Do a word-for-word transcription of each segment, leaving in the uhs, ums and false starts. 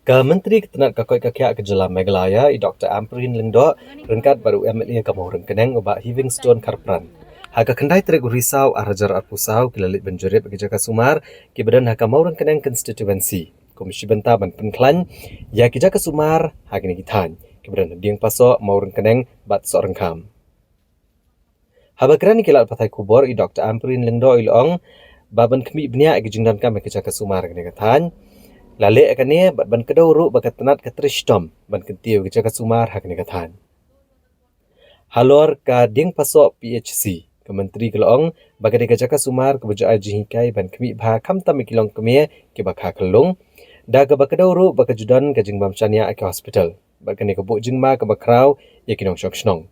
Ka Myntri ka tnat ka koit ka khiah ka jylla Meghalaya, i Doctor Ampareen Lyngdoh, ryngkat bad u M L A ka Mawryngkneng, u Bah Heavingstone Kharpran, ha ka khyndai tarik u Risaw ar hajar arphew saw ki la leit ban jurip ki jaka sumar kiba don ha ka Mawryngkneng constituency kum shi bynta ban pynkhlaiñ ïa ki jaka sumar ha kine ki thaiñ kiba don ha Diengpasoh, Mawryngkneng bad Sohryngkham. Haba kren ïa ki lad pathai khubor, i Doctor Ampareen Lyngdoh i la ong ba ban khmih bniah ïa ki jingdonkam ïa ki jaka sumar ha kane ka thaiñ, la leh ïa kane bad ban kdew ruh ba ka tnat ka trei shitom ban kyntiew ïa ki jaka sumar ha kane ka thaiñ. Halor ka Diengpasoh P H C, ka Myntri ka la ong ba ka dei ka jaka sumar kaba ju ai jinghikai ban khmih bha khamtam ïa ki longkmie kiba kha khyllung, da kaba kdew ruh ba ka ju don ka jingbym shaniah ïa ki hospital bad kane ka buh jingma kaba khraw ïa ki nongshong shnong.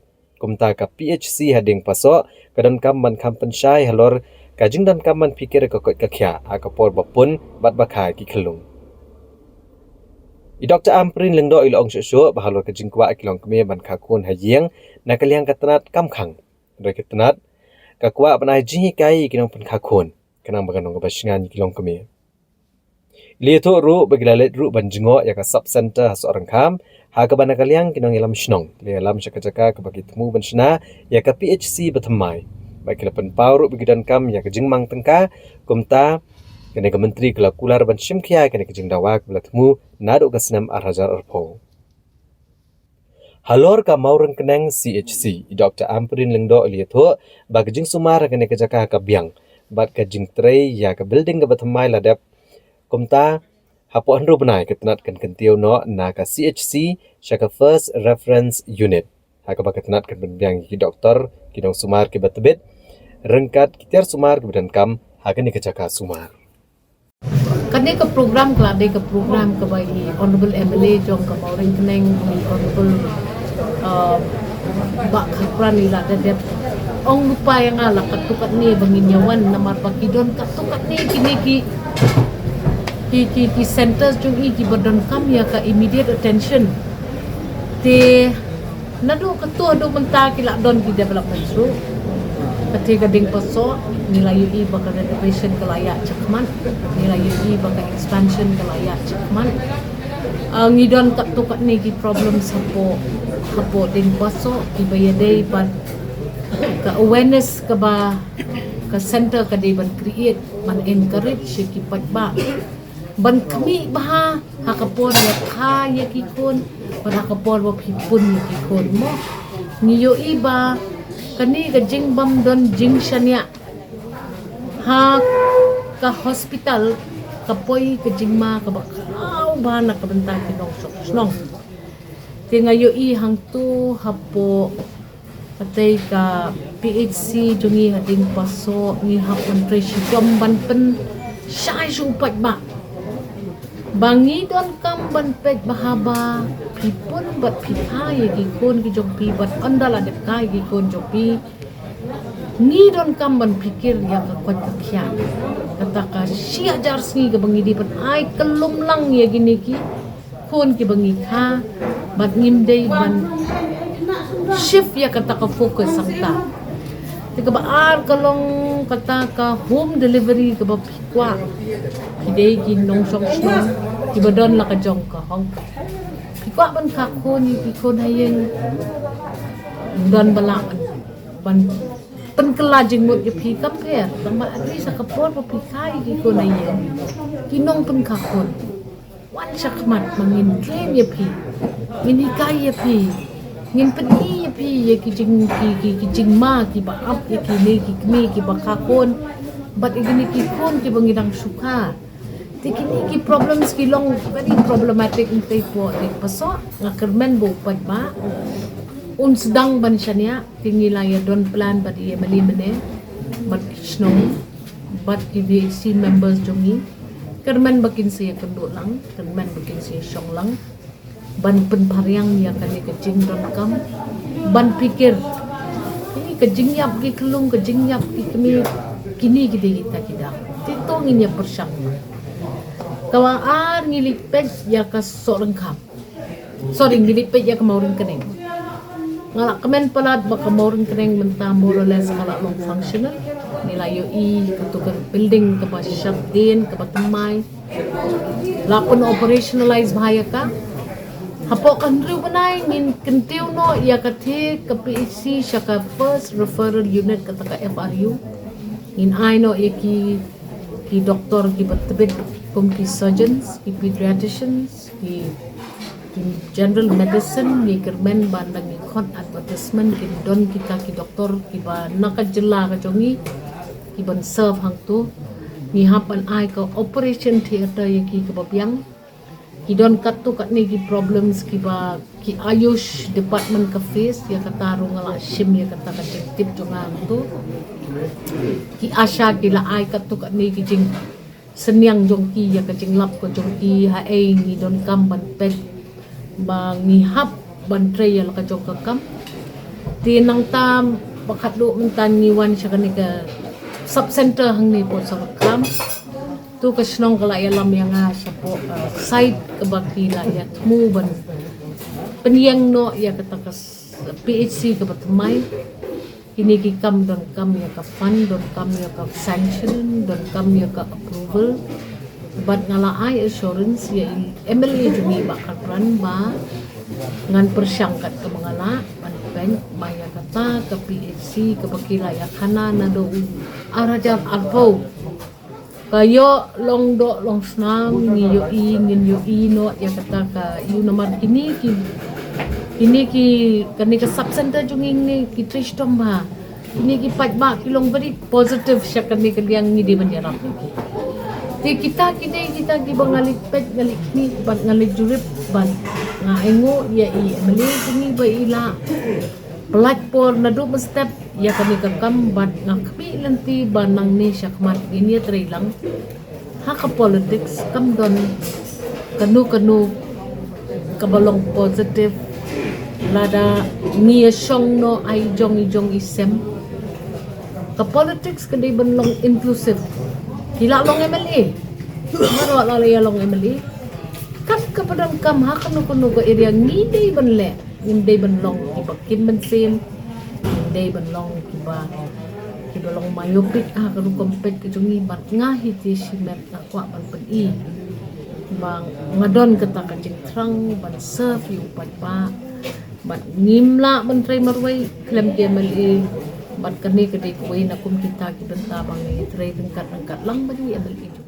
Kumta ka P H C ha Diengpasoh ka donkam ban kham pynshai halor ka jingdonkam ban phikir ïa ka koit ka khiah ha ka por ba pun bad ba kha ïa ki khyllung. I Doctor Ampareen Lyngdoh i la ong shuh shuh ba halor ka jingkwah ïa ki longkmie ban kha khun ha ïing, na ka liang ka tnat kam khang. Hynrei ka tnat ka kwah ban ai jinghikai ïa ki nongpynkha khun khnang ba kan long kaba shngaiñ ïa ki longkmie. I la ïathuh ruh ba ki la leit ruh ban jngoh ïa ka sub center ha Sohryngkham, ha kaba na ka liang ki nongïalam shnong ki la ïalam sha ka jaka kaba ki thmu ban shna ïa ka P H C ba thymmai, bad ki la pynpaw ruh ba ki donkam ïa ka jingmang tyngka. Kumta kane ka Myntri ka la kular ban shim khia ïa kane ka jingdawa kaba la thmu naduh ka snem ar hajar arphew. Halor ka Mawryngkneng C H C, i Doctor Ampareen Lyngdoh i la ïathuh ba ka jingsumar ha kane ka jaka ha ka biang bad ka jingtrei ïa ka building kaba thymmai la dep. Kumta hapoh hynriew bnai ka tnat kan kyntiew noh na ka C H C sha ka First Reference Unit, ha kaba ka tnat kan pynbiang ïa ki doktor, ki nongsumar kiba tbit, ryngkat ki tiar sumar kiba donkam ha kane ka jaka sumar. Kane ka program ka la dei ka program kaba i Honorable M L A jong ka Mawryngkneng, i Honorable, uh, Bah Kharpran i la dep ong lypa ïa nga la katto katne ba ngin ïa wan, namar ba ki don katto katne kine ki, ki, ki, ki centers jong i kiba donkam ïa ka immediate attention. Te naduh kato haduh mynta ki la don ki development ruh. Kata ka Diengpasoh, ngi la ïohi ba ka renovation ka la ïaid shakhmat, ngi la ïohi ba ka expansion ka la ïaid shakhmat. Ah, ngi don katto katne ki problems hapoh, hapoh Diengpasoh, kiba ïadei bad ka awareness kaba ka center ka dei ban create, ban encourage ïa ki paidbah ban khmih bha ha ka por ba kha ïa ki khun bad ha ka por ba phi pun ïa ki khun mo. Ngi ïohi ba kane ka jingbym don jingshaniah ha ka hospital ka poi ka jingma kaba khraw bha na ka bynta ki nongshong shnong. Te nga ïohi hangto hapoh katei ka P H C jong ngi ha Diengpasoh ngi hap ban trei shitom ban pynshai sha u paidbah ba ngi donkam ban peit bha ba phi pun bad phi kha ïa ki khun ki jong phi bad ynda la dep kha ïa ki khun jong phi, ngi donkam ban phikir ïa ka koit ka khiah. Kata ka shi hajar sngi kaba ngi dei ban ai kyllum lang ïa kine ki khun kiba ngi kha bad ngim dei ban shift ïa kata ka focus hangta. Te kaba ar ka long kata ka home delivery kaba phi kwah. Phi dei ki nongshong shnong kiba don la ka jong ka hong. Phi kwah ban kha khun ïa ki khun ha ïing, don ba lah ban, ban pynkylla jingmut ïa phi kam pher. Tang ba at least ha ka por ba phi kha ïa ki khun ha ïing, ki nongpynkha khun wan shakhmat ba ngin train ïa phi, ngin hikai ïa phi, ngin pyni ïa phi ïa ki jing, ki, ki, ki jingma kiba ap ïa kine ki kmie kiba kha khun bad ïa kine ki khun kiba ngi dang shu kha. Te kine ki problems ki long very problematic. Ngi tei hapoh Diengpasoh, nga kyrmen ba u paidbah un sdang ban shaniah. Te ngi la ïa don plan bad i M L A mynne bad ki shnong bad ki V H C members jong ngi. Kyrmen ba kin sa ïakynduh lang, kyrmen ba kin sa ïashong lang ban pynphariang ïa kane ka jingdonkam, ban phikir. Kine ka jingïap ki khyllung, ka jingïap ki kmie, kine ki dei kita ki dei. Te to ngin ïa pyrshang. Kaba ar ngi leit peit ïa ka Sohryngkham. Sorry, ngi leit peit ïa ka Mawryngkneng. Nga la kmen palat ba ka Mawryngkneng mynta more or less ka la long functional. Ngi la ïohi kato ka building kaba shadien, kaba thymmai. La pun operationalize bha ïa ka. Hapoh ka hynriew bnai ngin kyntiew noh ïa ka thie ka P H C sha ka first referral unit kata ka F R U. Ngin ai noh ïa ki ki doktor kiba tbit kum ki surgeons, ki pediatricians, ki, ki general medicine, ngi kyrmen ba ngi khot advertisement kin don kita ki doktor kiba na ka jylla ka jong ngi kiban serve hangto. Ngi hap ban ai ka operation theatre ïa ki kaba biang. Ki don katto katne ki problems kiba ki Ayush department ka face, ïa kata ruh nga la shim ïa kata ka jingtip jong nga hangto. Ki ASHA ki la ai katto katne ki jingsynñiang jong ki ïa ka jinglap ka jong ki, haei ngi donkam ban peit ba ngi hap ban trei ïa la ka jong ka kam. Te nangta ba khatduh mynta ngi wan sha kane ka sub center hangne Port Salakam. Tu ka shnong ka la ïalam ïa nga shapoh, uh, site kaba ki la ïa thmu ban pynïeng noh ïa kata ka s-, P H C kaba thymmai. Kine ki kam donkam ïa ka fund, donkam ïa ka sanction, donkam ïa ka approval. Bad nga la ai assurance ïa i M L A jong ngi Bah Kharpran ba ngan pyrshang katkum ba nga lah ban peit ba ïa kata ka P H C kaba ki la ïakhana naduh u ar hajar arphew. Ka ïoh long doh long snam, ngi ïohi, ngin ïohi noh ïa kata ka ïu namar kine ki, kine ki, kane ka sub center jong ngi ngi ki trei shitom bha. Kine ki paidbah ki long very positive sha kane ka liang, ngi dei ban ïarap ïa ki. Te kita kine kita kiba nga leit peit, nga leit khmih bad nga leit jurip bad nga ainguh ïa i M L A jong ngi ba i la pynlait por naduh mynstep ïa kane ka kam bad nga khmih lynti ba nangne shakhmat ngin ïatrei lang. Ha ka politics kam don kano kano kaba long positive lada ngi ïa shong noh ai jong i jong i sem. Ka politics ka dei ban long inclusive. Ki la long M L A. Mano la ïa long M L A. Kat kaba donkam ha kano kano ka area ngi dei ban leh. Ngim dei ban long kiba kim mynsiem, ngim dei ban long kiba, kiba long myopic ha ka rukom peit ka jong ngi bad nga hi te shimet nga kwah ban pyni ba nga don kata ka jingthrang ban serve ïa u paidbah bad ngim lah ban trei marwei khlem ki M L A bad kane ka dei kawei na kum kita ki bynta ba ngi trei ryngkat ryngkat lang bad i M L A.